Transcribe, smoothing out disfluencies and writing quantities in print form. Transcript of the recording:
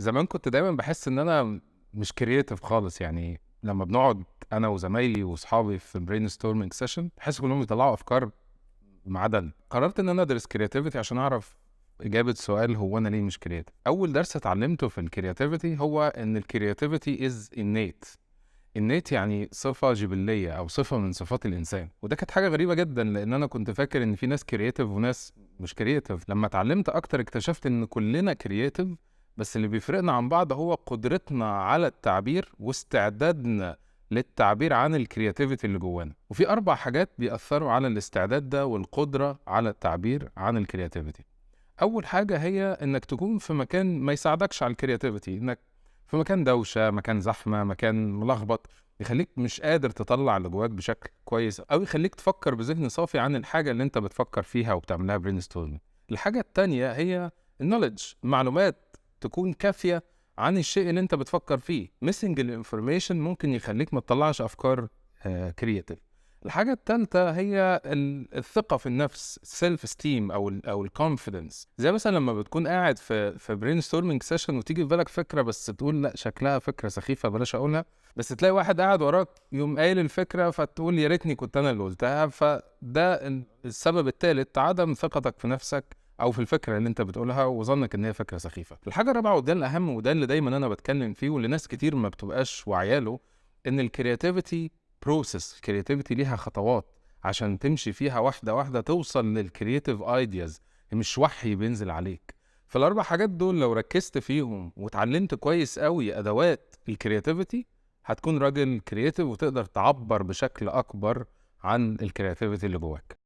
زمان كنت دايما بحس ان انا مش creative خالص، يعني لما بنقعد انا وزمايلي واصحابي في brainstorming session بحس كلهم بيطلعوا افكار ما عدا انا. قررت ان انا ادرس creativity عشان اعرف اجابه سؤال هو انا ليه مش creative. اول درس اتعلمته في ال creativity هو ان ال creativity is innate. innate يعني صفة جبلية او صفة من صفات الانسان، وده كانت حاجة غريبة جدا لان انا كنت فاكر ان في ناس creative وناس مش creative. لما اتعلمت اكتر اكتشفت ان كلنا creative، بس اللي بيفرقنا عن بعض هو قدرتنا على التعبير واستعدادنا للتعبير عن ال creativity اللي جوانا. وفي 4 حاجات بيأثروا على الاستعداد ده والقدرة على التعبير عن ال creativity. أول حاجة هي إنك تكون في مكان ما يساعدكش على ال creativity، إنك في مكان دوشة، مكان زحمة، مكان ملخبط، يخليك مش قادر تطلع اللي جواك بشكل كويس، أو يخليك تفكر بذهن صافي عن الحاجة اللي أنت بتفكر فيها وبتعملها brainstorming. الحاجة التانية هي ال knowledge، معلومات تكون كافية عن الشيء اللي انت بتفكر فيه. missing ال information ممكن يخليك ما تطلعش افكار creative. الحاجة الثالثة هي الثقة في النفس، self esteem او ال confidence. زي مثلا لما بتكون قاعد في brainstorming session وتيجي في بالك فكرة بس تقول لا شكلها فكرة سخيفة بلاش اقولها، بس تلاقي واحد قاعد وراك يقوم قايل الفكرة فتقول يا ريتني كنت انا اللي قلتها. فده السبب الثالث، عدم ثقتك في نفسك او في الفكرة اللي انت بتقولها وظنك ان هي فكرة سخيفة. الحاجة الرابعة وده الاهم وده اللي دايما انا بتكلم فيه واللي ناس كتير ما بتبقاش واعية له، ان ال creativity process، ال creativity ليها خطوات عشان تمشي فيها واحدة واحدة توصل لل creative ideas، مش وحي بينزل عليك. فالاربع حاجات دول لو ركزت فيهم وتعلمت كويس قوي ادوات ال creativity هتكون راجل creative وتقدر تعبر بشكل اكبر عن ال creativity اللي جواك.